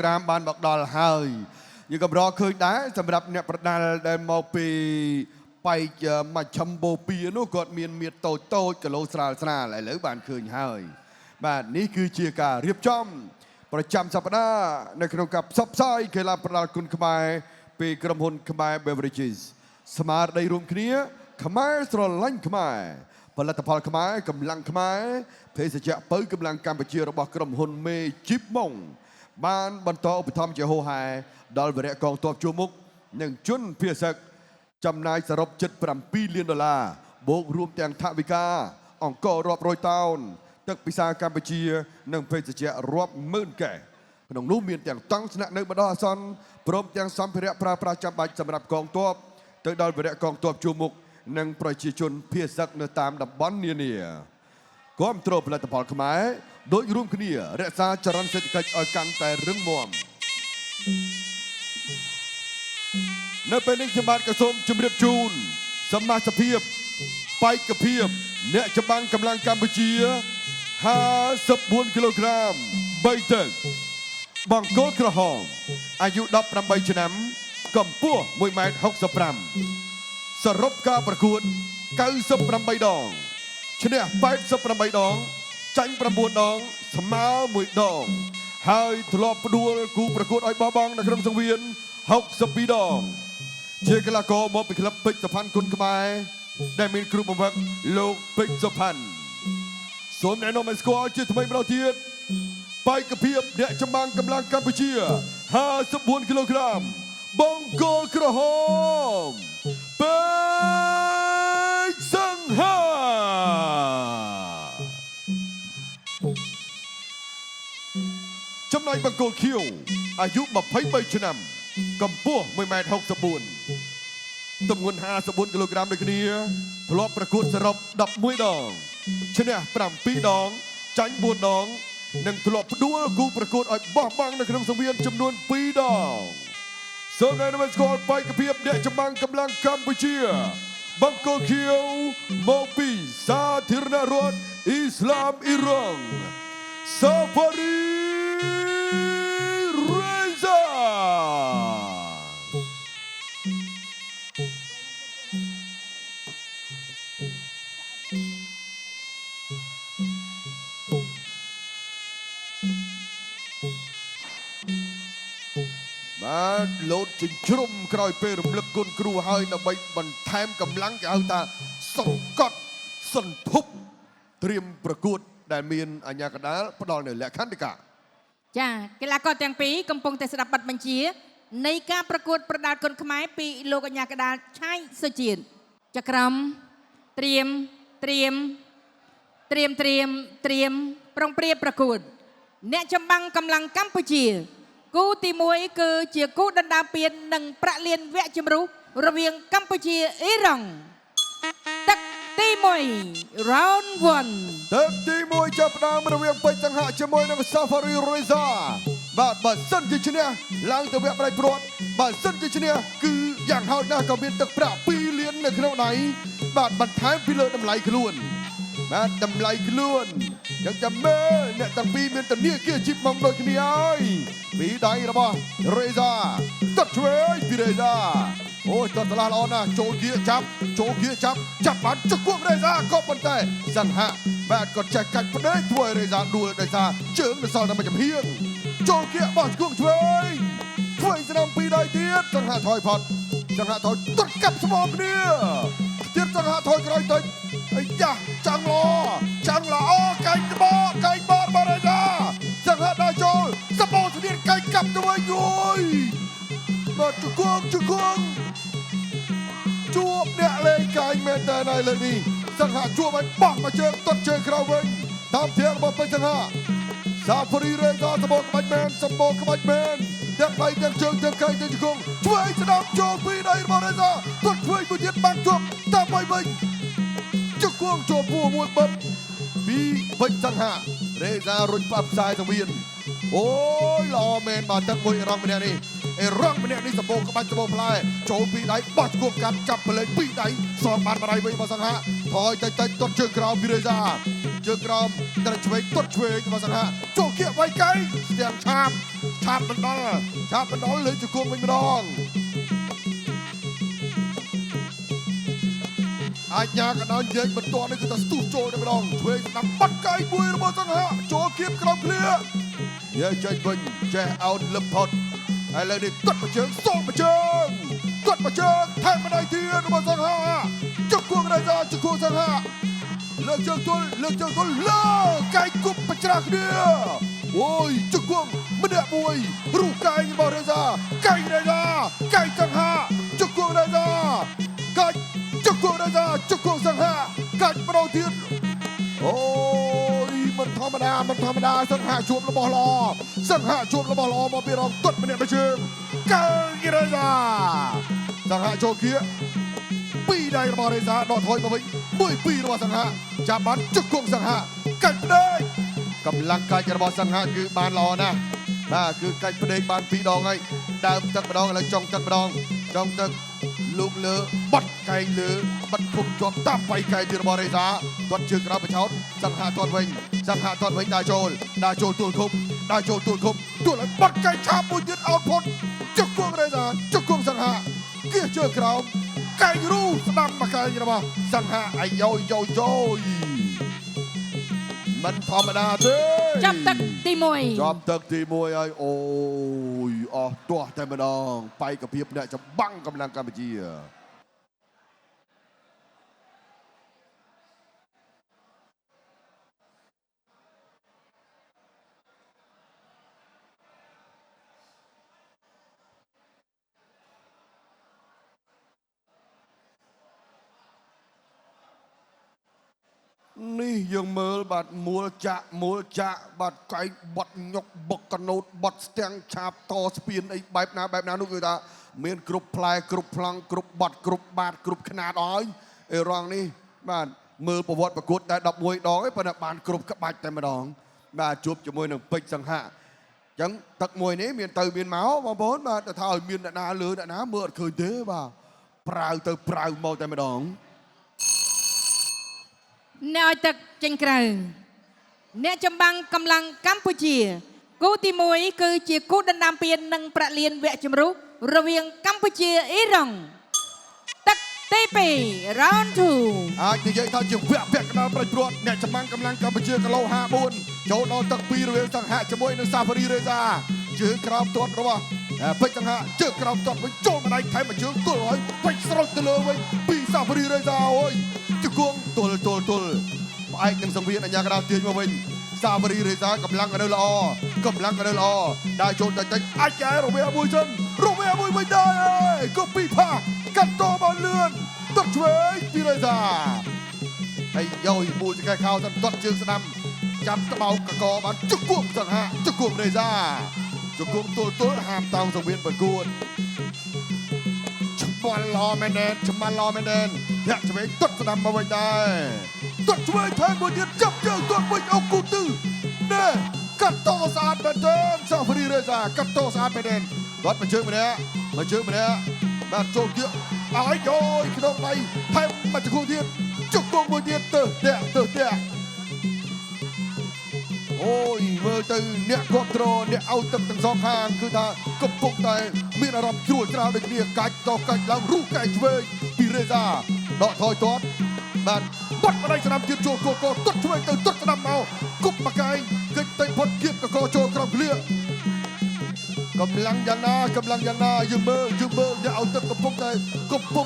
ក្រាមបានមកដល់ហើយយើងកម្រឃើញដែរសម្រាប់អ្នកប្រដាល់ដែលមកពីបែកមជ្ឈិមបូព៌ានោះគាត់មានមៀតតូចតូចគីឡូស្រាលស្រាលឥឡូវបានឃើញហើយបាទនេះគឺជាការរៀបចំប្រចាំសប្តាហ៍នៅក្នុងការផ្សព្វផ្សាយកីឡាប្រដាល់គុនខ្មែរពីក្រុមហ៊ុនខ្មែរ Beverages ស្មារតីរួមគ្នា ខ្មែរស្រឡាញ់ខ្មែរផលិតផលខ្មែរកម្លាំងខ្មែរភេសជ្ជៈពៅកម្លាំងកម្ពុជារបស់ក្រុមហ៊ុនមេជីបម៉ុងបានបន្តឧបត្ថម្ភជាហូរហែដល់វរៈកងទ័ពជួរមុខនិងជនភៀសសឹកចំណាយសរុបជិត7លានដុល្លារបូករួមទាំងថវិកាអង្គររាប់រយតោនទឹកពិសាកម្ពុជា និងភេសជ្ជៈរាប់ម៉ឺនកែក្នុងនោះមានទាំងតង់ស្នាក់នៅបណ្ដោះអាសន្នព្រមទាំងសម្ភារៈប្រើប្រាស់ចាំបាច់សម្រាប់កងទ័ពទៅដល់វរៈកងទ័ពជួរមុខនិងប្រជាជនភៀសសឹកនៅតាមតំបន់នានាគាំទ្រផលិតផលខ្មែរដោយរួមគ្នារក្សាចរន្តសេដ្ឋកិច្ចឲ្យកាន់តែរឹងមាំនៅពេលនេះខ្ញុំបាទក៏សូមជម្រាបជូនសមាជិកភាពបេក្ខភាពអ្នកចម្បាំងកម្លាំងកម្ពុជា54គីឡូក្រាម3ទឹកបង្គោលក្រហមអាយុ18ឆ្នាំកម្ពស់1ម៉ែត្រ65សរុបការប្រកួត98ដងឈ្នះ88ដងចាញ់9ដងស្មើ1ដងហើយធ្លាប់ផ្ដួលគូប្រកួតឲ្យបោះបង់នៅក្នុងសង្វៀន62ដងជាកីឡាករមកពីក្លឹបពេជ្រសុផាន់គុនខ្មែរដែលមានគ្រូបង្វឹកលោកពេជ្រសុផាន់សូមណែនាំឲ្យស្គាល់ជាថ្មីម្ដងទៀតបេក្ខភាពអ្នកចម្បាំងកម្លាំងកម្ពុជា54គីឡូក្រាមបង្គោលក្រហមពេជ្រសង្ហាចំណែកបង្គោលខៀវអាយុ23ឆ្នាំកម្ពស់1ម៉ែត្រ64ទម្ងន់54គីឡូក្រាមដូចគ្នាធ្លាប់ប្រកួតសរុប11ដងឈ្នះ7ដងចាញ់4ដងនិងធ្លាប់ផ្ដួលគូប្រកួតឲ្យបោះបង់នៅក្នុងសង្វៀនចំនួន2ដងសូមណែនាំឲ្យស្គាល់បេក្ខភាពអ្នកចម្បាំងកម្លាំងកម្ពុជាបង្គោលខៀវមកពីសាធារណរដ្ឋអ៊ីស្លាមអ៊ីរ៉ង់ Safari Reza បាទលោតចិញ្ជ្រុំក្រោយពេលរំលឹកគុណគ្រូហើយដើម្បីបន្ថែមកម្លាំងគេហៅថាសង្កត់សន្ធប់ត្រៀមប្រកួតដែលមានអាជ្ញាកណ្ដាលផ្ដល់នៅលក្ខន្តិកៈ ចាកីឡាករទាំងពីរកំពុងតែស្ដាប់បទបញ្ជានៃការប្រកួតប្រដាល់គុនខ្មែរពីលោកអញ្ញាកដាលឆៃសុជាតិចក្រមត្រៀមត្រៀមត្រៀមត្រៀមត្រៀមប្រុងប្រៀបប្រកួត អ្នកចម្បាំងកម្លាំងកម្ពុជា គូទី1គឺជាគូដណ្ដើមពាននិងប្រាក់លានវគ្គជំរុះរវាងកម្ពុជាអ៊ីរ៉ង់ទឹកទី1 round 1 ទឹកទី1ចាប់ផ្ដើមរវាងពេជ្រសង្ហៈជាមួយនឹង Safari Reza បាទបើសិនជាឈ្នះឡើងទៅវគ្គផ្ដាច់ព្រាត់បើសិនជាឈ្នះគឺយ៉ាងហោចណាស់ក៏មានទឹកប្រាក់2លាននៅក្នុងដៃបាទបន្ថែមពីលើតម្លៃខ្លួនបាទតម្លៃខ្លួនយ៉ាងចាំមើលអ្នកទាំងពីរមានធនាគារជីបមកដូចគ្នាហើយពីដៃរបស់ Reza ទាត់ឆ្វេងពី Reza អូយទាត់ឆ្លាស់ល្អណាស់ចូលគៀកចាប់ចូលគៀកចាប់ចាប់បានជង្គង់ Reza ក៏ប៉ុន្តែសង្ហៈបាទក៏ចេះកាច់ផ្ដេកធ្វើឲ្យ Reza ដួលដោយសារជើងនៅសល់តែមួយចំហៀងចូលគៀកបោះជង្គង់ឆ្វេងឆ្វេងស្ដាំពីរដៃទៀតសង្ហៈថយផុតសង្ហៈថយទាត់កាប់ស្មោគ្នាទៀតសង្ហៈថយក្រោយតិចអាយ៉ាចាំងល្អចាំងល្អកែងបកកែងបករបស់ Reza សង្ហៈដល់ចូលសបោស្នៀនកែងកាប់ទៅវិញយយបាទជង្គង់ជង្គង់ ជួបអ្នកលេងកាយមែនតើនៅលើកនេះសង្ហាជួបឲ្យបោះមកជើងទាត់ជើងក្រៅវិញតាមធាងរបស់ពេជ្រសង្ហាសាហ្វរីរេកាសម្បូរក្បាច់មែនសម្បូរក្បាច់មែនទាំងដៃទាំងជើងទាំងកែងទាំងជង្គង់ឆ្វេងស្ដាំចូលពីដៃរបស់រេសាទាត់ឆ្វេងមួយទៀតបាំងជាប់តាមវិញវិញជង្គង់ចូលពោះមួយបិទពីពេជ្រសង្ហារេសារុញប៉ាប់ផ្សាយសង្វៀនអូយល្អមែនបាទទឹកមួយរងម្នាក់នេះ អេរ៉ង់ម្នាក់នេះសម្បូរក្បាច់សម្បូរផ្លែចូលពីរដៃបោះជង្គង់កាត់ចាប់ប្រឡេងពីរដៃសងបានម្ដាយវិញរបស់សង្ហាថយតិចតិចទាត់ជើងក្រោមពីរេសាជើងក្រោមត្រូវឆ្វេងទាត់ឆ្វេងរបស់សង្ហាចូលគៀកវៃកែងស្ទាំងឆាបឆាបមិនដល់ឆាបមិនដល់លើជង្គង់វិញម្ដងអញ្ញាកណ្ដោនិយាយបន្ទាត់នេះគឺថាស្ទុះចូលតែម្ដងឆ្វេងស្ដាំបាត់កែងមួយរបស់សង្ហាចូលគៀបក្រោមឃ្លាយាយចេញវិញចេះអោនលឹមផុតឥឡូវនេះទាត់មួយជើងសងមួយជើងទាត់មួយជើងថែមម្ដាយទៀតរបស់សង្ហាជង្គង់រេសាជង្គង់សង្ហាលើកជើងទល់លើកជើងទល់លើកែងគប់បច្រាស់គ្នាអូយជង្គង់ម្នាក់មួយរូបកែងរបស់រេសាកែងរេសាកែងសង្ហាជង្គង់រេសាកាច់ជង្គង់រេសាជង្គង់សង្ហាកាច់ម្ដងទៀតអូយមិនធម្មតាមិនធម្មតាសង្ហាជួបរបស់ល្អសង្ហាជួបរបស់ល្អមកពីរងទាត់ម្នាក់មួយជើងកែងរេសាសង្ហាចូលគៀពីរដៃរបស់រេសាដកថយមកវិញមួយពីររបស់សង្ហាចាប់បានជង្គង់សង្ហាកាច់ផ្ដេកកម្លាំងកាច់របស់សង្ហាគឺបានល្អណាស់បាទគឺកាច់ផ្ដេកបានពីរដងហើយដើមទឹកម្ដងឥឡូវចុងទឹកម្ដងចុងទឹកលោកលើបាត់កែងលើបាត់ភុំជាប់តាមបៃកែងទីរបស់រេសាទាត់ជើងក្រៅបឆោតសង្ហាទាត់វិញសង្ហាទាត់វិញដើរចូលដើរចូលទួលឃុំដើរចូលទួលឃុំទួលឲ្យបាត់កែងឆាបមួយទៀតអោតផុតជង្គង់រេសាជង្គង់សង្ហាគៀសជើងក្រោមកែងរូស្ដាំមកកែងរបស់សង្ហាអាយយយយយមិនធម្មតាទេ ចាប់ទឹកទី1 ចាប់ទឹកទី1ហើយអូយអស់ទាស់តែម្ដងបេក្ខភាពអ្នកចម្បាំងកម្លាំងកម្ពុជានេះយើងមើលបាទមូលចាក់មូលចាក់បាទកែងបត់ញុកបុកកណូតបត់ស្ទាំងឆាបតស្ពានអីបែបណាបែបណានោះគឺថាមានគ្រប់ផ្លែគ្រប់ប្លង់គ្រប់បត់គ្រប់បាតគ្រប់ខ្នាតអស់ហើយអេរ៉ង់នេះបាទមើលប្រវត្តិប្រកួតតែ11ដងឯងប៉ុន្តែបានគ្រប់ក្បាច់តែម្ដងបាទជួបជាមួយនឹងពេជ្រសង្ហៈអញ្ចឹងទឹកមួយនេះមានទៅមានមកបងប្អូនបាទតែថាឲ្យមានអ្នកណាលើអ្នកណាមើលអត់ឃើញទេបាទប្រាវទៅប្រាវមកតែម្ដង អ្នកឲ្យទឹកចេញក្រៅអ្នកចម្បាំងកម្លាំងកម្ពុជាគូទី1គឺជាគូដណ្ដើមពាននិងប្រាក់លានវគ្គជម្រុះរវាងកម្ពុជាអ៊ីរ៉ង់ទឹកទី2 round 2 អាចនិយាយថាជាវគ្គពាក់កណ្ដាលប្រជាពលរដ្ឋអ្នកចម្បាំងកម្លាំងកម្ពុជាគីឡូ54ចូលដល់ទឹកពីររវាងសង្ហៈជាមួយនឹងសាហ្វរីរេសាជើងក្រោមទាត់របស់ពេជ្រសង្ហៈជើងក្រោមទាត់វិញចូលម្ដាយថែមមួយជើងទល់ហើយពេជ្រស្រោចទៅលើវិញពីសាហ្វរីរេសាអូយជង្គង់ទល់ទល់ទល់ផ្អែកនឹងសង្វៀនអញ្ញាកណ្ដាលទាញមកវិញសាហ្វរីរេសាកម្លាំងក៏នៅល្អកម្លាំងក៏នៅល្អដើរចូលតិចតិចអាចកែរវាងមួយសិនរវាងមួយវិញដែរកូពីផាកាត់តបានលឿនទាត់ឆ្វេងពីរេសាហើយយមូលចកែខោទៅទាត់ជើងស្ដាំចាំត្បោកកកបានជង្គង់សង្ហាជង្គង់រេសាជង្គង់ទល់ទល់ហាមតោងសង្វៀនប្រកួតឆ្មាល់ល្អមែនទេឆ្មាល់ល្អមែនទេធាក់ឆ្វេងទាត់ស្ដាំមកវិញដែរទាត់ឆ្វេងថែមមួយទៀតចាប់ជើងទាត់វិញអូគូទឺណែកាត់តស្អាតមែនទេសាហ្វរីរេសាកាត់តស្អាតមែនទេទាត់មួយជើងម្នាក់មួយជើងម្នាក់បាទចូលគៀកឲ្យយយក្នុងដៃថែមមួយជង្គង់ទៀតជង្គង់មួយទៀតទៅតាក់ទៅតាក់អូយមើលទៅអ្នកគ្រប់គ្រងអ្នកឲ្យទឹកទាំងសងខាងគឺថាកំពុងតែមានអារម្មណ៍ជ្រួលច្រាលដូចគ្នាកាច់តកាច់ឡើងរូកែងឆ្វេងពីរេសាដកថយទាត់បាទបាត់ម្ដាយស្ដាំទៀតចូលគោកទាត់ឆ្វេងទៅទាត់ស្ដាំមកគប់មកកែងកិច្ចតិចផុតគៀបកកចូលក្រោមឃ្លាកម្លាំងយ៉ាងណាកម្លាំងយ៉ាងណាយើងមើលយើងមើលអ្នកឲ្យទឹកកំពុង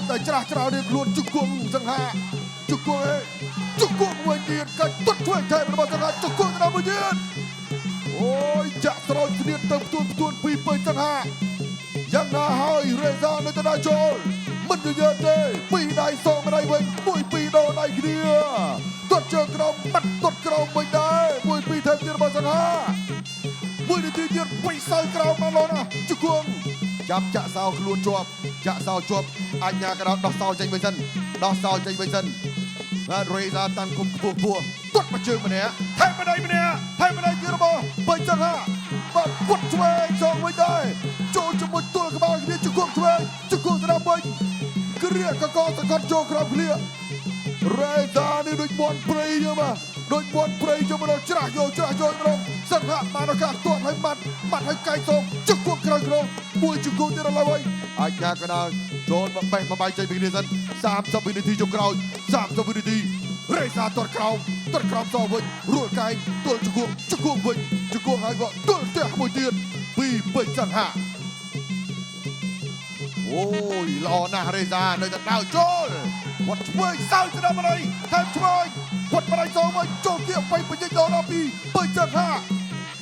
តែច្រាស់ច្រាលរៀងខ្លួនជង្គង់សង្ហាជង្គង់អេជង្គង់មួយទៀតកាច់ទាត់ឆ្វេងថែមរបស់សង្ហាជង្គង់ទៅដល់មួយទៀតអូយចាក់ស្រោចគ្នាទៅផ្ទួនផ្ទួនពីពេជ្រសង្ហាយ៉ាងណាហើយរេសានៅទៅដល់ចូលមិនយឺតទេពីរដៃសងម្ដាយវិញមួយពីរដោដៃគ្នាទាត់ជើងក្រោមបាត់ទាត់ក្រោមវិញដែរមួយពីរថែមទៀតរបស់សង្ហាមួយនាទីទៀតបៃសៅក្រោមបានលោណាជង្គង់ចាប់ចាក់សោខ្លួនជាប់ចាក់សោជាប់អញ្ញាកណ្ដាលដោះសោចេញវិញសិនដោះសោចេញវិញសិនបាទរេសាតាំងគុំខ្ពស់ខ្ពស់ទាត់មួយជើងម្នាក់ថែមម្ដាយម្នាក់ថែមម្ដាយទៀតរបស់ពេជ្រសង្ហាបាទពុតឆ្វេងសងវិញដែរ ចូលជាមួយទល់ក្បាលគ្នាជង្គង់ឆ្វេងជង្គង់ស្ដាំវិញគ្រាកកសកត់ចូលក្រោមគ្នារេសានេះដូចបនព្រៃចឹងបាទដូចបនព្រៃចឹងមកច្រាស់យកច្រាស់យកម្ដងសង្ហៈបានឱកាសទាត់ឲ្យបាត់បាត់ឲ្យកែងសងជង្គង់ក្រោយក្រងមួយជង្គង់ទៀតដល់ហើយអាជ្ញាកណ្ដាលចូលមកបេះមកបាយចេញពីគ្នាសិន30វិនាទីចុងក្រោយ30វិនាទីរេសាទាត់ក្រោមទាត់ក្រោមសវិញរួលកែងទល់ជង្គង់ជង្គង់វិញជង្គង់ហើយក៏ទល់ផ្ទះមួយទៀតពីពេជ្រសង្ហៈអូយល្អណាស់រេសានៅតែដើរចូលវត្តឆ្វេងសើស្ដាំម្ដីថែមឆ្វេងវត្តម្ដីសវិញចូលគៀកបៃបញ្ញាដល់ពីពេជ្រសង្ហៈ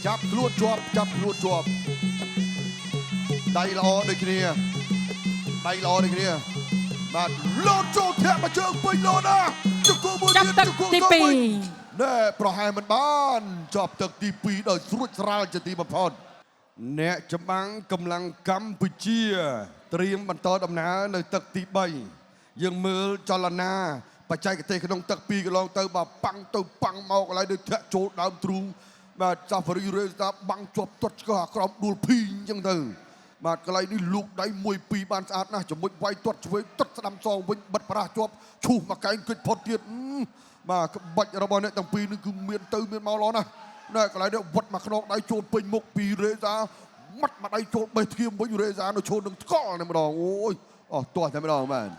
ចាប់ខ្លួនជាប់ចាប់ខ្លួនជាប់ដៃល្អដូចគ្នាដៃល្អដូចគ្នាបាទលោតចូលធាក់មកជើងពេញលោតណាជង្គង់មួយ ចាប់ទឹក ទៀតជង្គង់ ទី សវិញ 2 ណែប្រហែលមិនបានជាប់ទឹកទី2ដោយស្រួចស្រាលជាទីបំផុត អ្នកចម្បាំងកម្លាំងកម្ពុជា ត្រៀមបន្តដំណើរនៅទឹកទី3យើងមើលចលនាបច្ចេកទេសក្នុងទឹក2កន្លងទៅបាទប៉ាំងទៅប៉ាំងមកកន្លែងដូចធាក់ចូលដើមទ្រូងបាទសាហ្វរីរេសាបាំងជាប់ទាត់ឆ្កឹះអាក្រមដួលភីងអញ្ចឹងទៅបាទកន្លែងនេះលូកដៃ1 2បានស្អាតណាស់ជាមួយវាយទាត់ឆ្វេងទាត់ស្ដាំសងវិញបិទប្រាស់ជាប់ឈូសមកកែងគិចផុតទៀតបាទក្បាច់របស់អ្នកទាំងពីរនេះគឺមានទៅមានមកល្អណាស់ណែកន្លែងនេះវត្តមកខ្នងដៃចូលពេញមុខពីរេសាម៉ាត់មកដៃចូលបេះធៀមវិញរេសានៅឈូននឹងថ្កល់តែម្ដងអូយអស់ទាស់តែម្ដងបាទ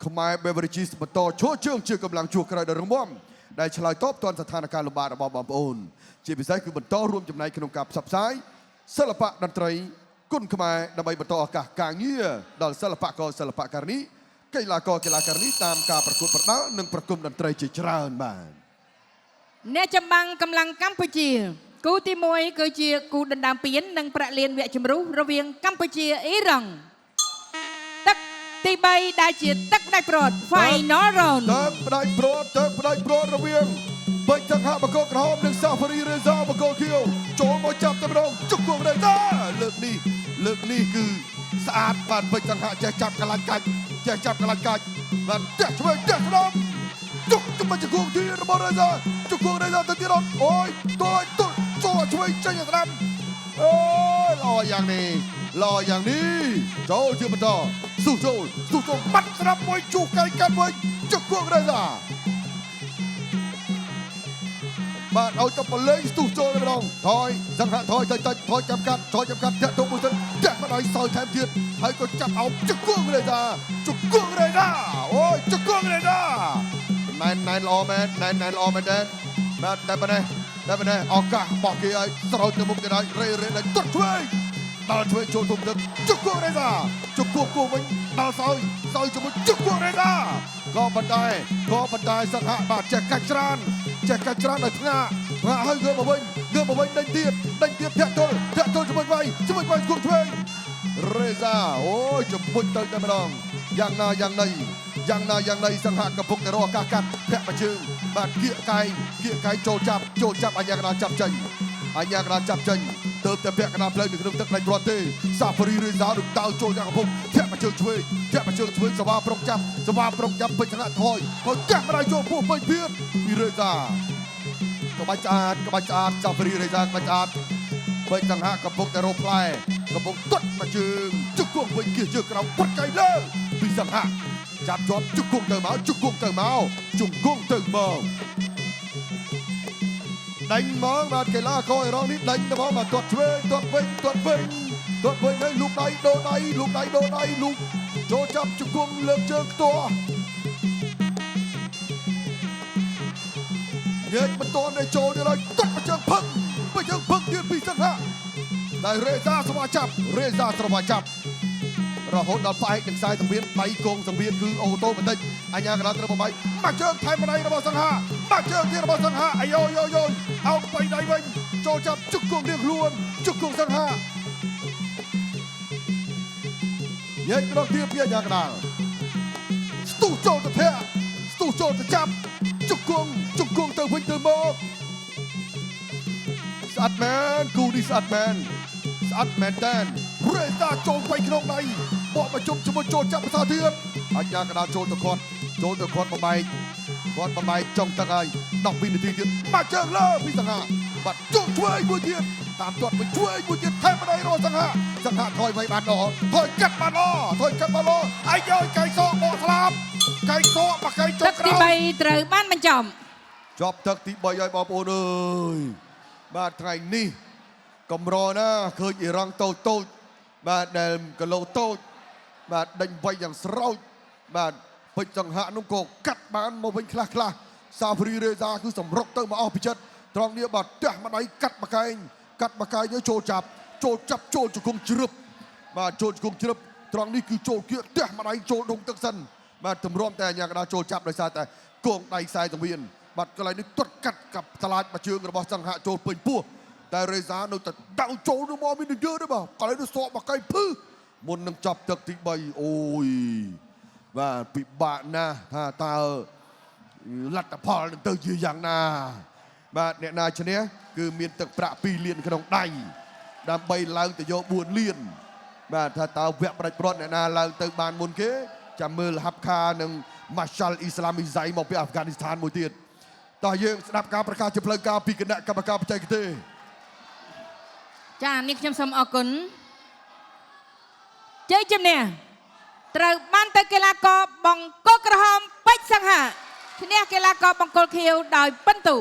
ខ្មែរ Beverages បន្តឈរជើងជាកម្លាំងជួរក្រោយដ៏រឹងមាំដែលឆ្លើយតបទាន់ស្ថានភាពលំបាករបស់បងប្អូនជាពិសេសគឺបន្តរួមចំណែកក្នុងការផ្សព្វផ្សាយសិល្បៈតន្ត្រីគុណខ្មែរដើម្បីបន្តឱកាសការងារដល់សិល្បករសិល្បករនេះកីឡាករកីឡាករនេះតាមការប្រកួតប្រដាល់និងប្រគំតន្ត្រីជាច្រើនបាទ អ្នកចម្បាំងកម្លាំងកម្ពុជា គូទី1គឺជាគូដណ្ដើមពាននិងប្រាក់លានវគ្គជម្រុះរវាងកម្ពុជាអ៊ីរ៉ង់ទឹកទី3ដែលជាទឹកផ្ដាច់ព្រាត់ Final Round ទឹកផ្ដាច់ព្រាត់ទឹកផ្ដាច់ព្រាត់រវាងបិចចង្ហាបកក្រហមនិងសាហ្វរីរេសាបកខៀវចូលមកចាប់តែម្ដងជង្គង់រេសាលើកនេះលើកនេះគឺស្អាតបាទបិចចង្ហាចេះចាប់កន្លាច់កាច់ចេះចាប់កន្លាច់កាច់បាទផ្ទះឆ្វេងផ្ទះស្ដាំជុកជុំជង្គង់ទីរបស់រេសាជង្គង់រេសាទៅទៀតអត់អូយទល់ទល់ចូលឆ្វេងចេញស្ដាំអូយល្អយ៉ាងនេះល្អយ៉ាងនេះចូលជាបន្តស៊ូចូលស៊ូចូលបាត់ស្ដាំមួយជុះកៃកាត់វិញជង្គង់រេសាបាទឲ្យទៅបលេងស្ទុះចូលតែម្ដងថយសង្ហៈថយតិចតិចថយចាំកាត់ថយចាំកាត់ធាក់ទៅមួយសិនធាក់មកឲ្យសោយថែមទៀតហើយក៏ចាប់អោបជង្គង់រេសាជង្គង់រេសាអូយជង្គង់រេសាណែនណែនល្អមែនណែនណែនល្អមែនទេបាទតែប៉ុណ្ណេះតែប៉ុណ្ណេះឱកាសរបស់គេឲ្យស្រោចទៅមុខទៀតហើយរេរេដល់ទាត់ឆ្វេងដល់ឆ្វេងចូលទុំទឹកជង្គង់រេសាជង្គង់គូវិញដល់សោយសោយជាមួយជង្គង់រេសាក៏ប៉ុន្តែក៏ប៉ុន្តែសង្ហៈបាទចេះកាច់ច្រើនចេះកាច់ច្រើនដល់ថ្នាក់ថ្នាក់ហើយងើបមកវិញងើបមកវិញដេញទៀតដេញទៀតធាក់ទល់ធាក់ទល់ជាមួយវាយជាមួយវាយគូឆ្វេងរេសាអូយជំពុញទៅតែម្ដងយ៉ាងណាយ៉ាងណីយ៉ាងណាយ៉ាងណីសង្ហៈកំពុងតែរកឱកាសកាត់ធាក់មួយជើងបាទគៀកកែងគៀកកែងចូលចាប់ចូលចាប់អញ្ញាកណ្ដាលចាប់ចេញអញ្ញាកណ្ដាលចាប់ចេញទៅតែពាក់កណ្ដាលផ្លូវនៅក្នុងទឹកផ្ដាច់ព្រាត់ទេសាហ្វរីរេសាដូចតៅចូលយ៉ាងកំពុងធាក់មួយជើងឆ្វេងធាក់មួយជើងឆ្វេងសវ៉ាប្រុងចាប់សវ៉ាប្រុងចាប់ពេញថ្នាក់ថយថយចាស់ម្ដាយចូលពោះពេញទៀតពីរេសាក្បាច់ស្អាតក្បាច់ស្អាតសាហ្វរីរេសាក្បាច់ស្អាតពេញសង្ហៈកំពុងតែរកផ្លែកំពុងទាត់មួយជើងជង្គង់វិញគៀសជើងក្រោមពុតកៃលើពីសង្ហៈចាប់ជាប់ជង្គង់ទៅមកជង្គង់ទៅមកជង្គង់ទៅមកដេញហ្មងបាទកីឡាករអ៊ីរ៉ង់នេះដេញទៅហ្មងបាទទាត់ឆ្វេងទាត់វិញទាត់វិញទាត់វិញហើយលូកដៃដូរដៃលូកដៃដូរដៃលូកចូលចាប់ជង្គង់លើកជើងខ្ទាស់ញែកមិនទាន់ได้ចូលទៀតហើយទាត់មួយជើងផឹងមួយជើងផឹងទៀតពីសង្ហៈតែរេសាស្វាចាប់រេសាស្វាចាប់រហូតដល់ផ្អែកនឹងខ្សែសង្វៀនដៃគងសង្វៀនគឺអូតូម៉ាទិកអញ្ញាកណ្ដាលត្រូវបំបីមកជើងថែមម្ដាយរបស់សង្ហៈមកជើងទៀតរបស់សង្ហៈអាយ៉ូយ៉ូយ៉ូអោបបីដៃវិញចូលចាប់ជង្គង់រៀងខ្លួនជង្គង់សង្ហៈញែកម្ដងទៀតពីអញ្ញាកណ្ដាលស្ទុះចូលទៅធាក់ស្ទុះចូលទៅចាប់ជង្គង់ជង្គង់ទៅវិញទៅមកស្អាតមែនគូនេះស្អាតមែនស្អាតមែនតើរេតាចូលទៅក្នុងដៃបកមកជុំជាមួយចូលចាប់ភាសាទៀតអញ្ញាកណ្ដាលចូលទៅគាត់ចូលទៅគាត់បំបែកគាត់បំបែកចុងទឹកហើយ10វិនាទីទៀតមកជើងលើពីសង្ហាបាទជុំឆ្វេងមួយទៀតតាមទាត់មួយឆ្វេងមួយទៀតថែមម្ដាយរសង្ហា សង្ហៈថយໄວបានល្អថយកាត់បានល្អថយកាត់បានល្អអាយយកកៃសកបកស្លាប់កៃសកបកៃចុ ទឹកទី ងក្រោយ 3ត្រូវបានបញ្ចប់ ជាប់ទឹកទី3ហើយបងប្អូនអើយបាទថ្ងៃនេះកម្រណាឃើញអ៊ីរ៉ង់តូចតូចបាទដែលគីឡូតូចបាទដេញវៃយ៉ាងស្រោចបាទពេជ្រសង្ហៈនោះក៏កាត់បានមកវិញខ្លះខ្លះសាហ្វរីរេសាគឺសម្រុកទៅមកអស់ពីចិត្តត្រង់នេះបាទទះម្ដាយកាត់មកកែងកាត់មកកែងទៅចូលចាប់ចូលចាប់ចូលជង្គង់ជ្រឹបបាទចូលជង្គង់ជ្រឹបត្រង់នេះគឺចូលគៀកទះម្ដាយចូលដុំទឹកសិនបាទទម្រាំតែអាញាកដាចូលចាប់ដោយសារតែគងដៃខ្សែសង្វៀនបាទកន្លែងនេះទាត់កាត់กับស្លាចមួយជើងរបស់សង្ហៈចូលពេញពោះតែរេសានៅតែដៅចូលនោះមកមានយឺទេបាទកន្លែងនេះសក់មកកៃភឺមុននឹងចាប់ទឹកទី3អូយបាទពិបាកណាស់ថាតើលទ្ធផលនឹងទៅជាយ៉ាងណា បាទអ្នកណាឈ្នះគឺមានទឹកប្រាក់2លានក្នុងដៃដើម្បីឡើងទៅយក4លានបាទថាតើវគ្គផ្ដាច់ព្រាត់អ្នកណាឡើងទៅបានមុនគេចាំមើលហាប់ខានិងម៉ាសាល់អ៊ីស្លាមីហ្សៃមកពីអាហ្វហ្គានីស្ថានមួយទៀតតោះយើងស្ដាប់ការប្រកាសជាផ្លូវការពីគណៈកម្មការបច្ចេកទេស ចានេះខ្ញុំសូមអរគុណជ័យជំនះត្រូវបានទៅកីឡាករបង្គោលក្រហមពេជ្រសង្ហាឈ្នះកីឡាករបង្គោលខៀវដោយពិន្ទុ